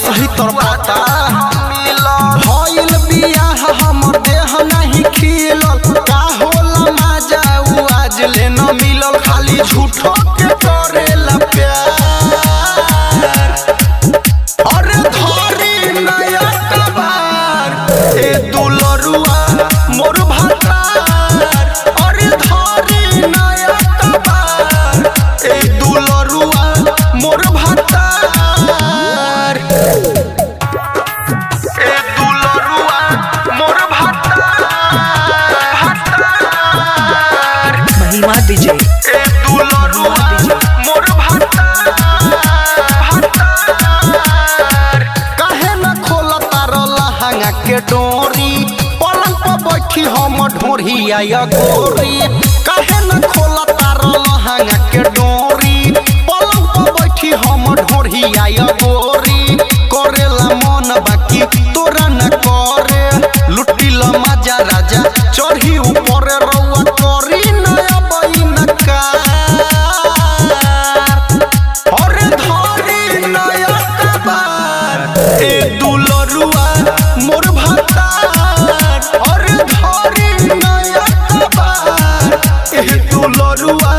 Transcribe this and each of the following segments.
असही तड़पता। भइल बियाह हमर देह नहीं खिलल, का होला मजा उ आज ले न मिलल। खाली झूठो के करेला प्यार। अरे धरी नया कबार ए दुलरुआ मोर भातार। अरे धरी नया कबार ए दुलरुआ मोर भातार। ए दुलरुआ मोर भातार भातार। महिमा विजय। ए दुलरुआ मोर भातार भातार। काहे न खोला तार लहंगा के डोरी, पलंग पर बैठी हम ढोरी आया गोरी। काहे न खोला तार लहंगा के डोरी, पलंग पर बैठी हम ढोरी आया गोरी। करेला मन बाकी तोरा न करे, लुटिल मजा राजा चढ़ी ऊपर रउआ करी नया बैनकार। अरे धरी नया कबार ए दुलरुआ मोर भातार। अरे धरी नया कबार ए दुलरुआ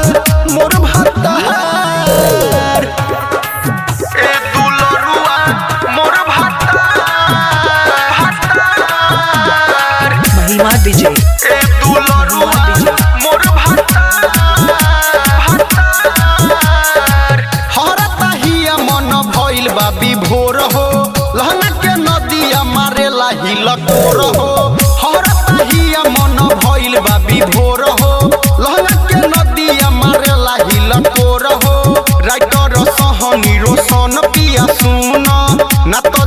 मोर भातार। ए दुलरुआ मोर भातार भातार। महिमा विजय। ए दुलरुआ मोर भातार भातार। हरता हिया मन भइल बा विभोर हो, लहंगा के नदिया मारेला हिलकोर हो। हरता हिया मन भइल बा विभोर हो, लहंगा के नदिया मारेला हिलकोर हो। राइटर सहनी रोशन पिया सुन ना तो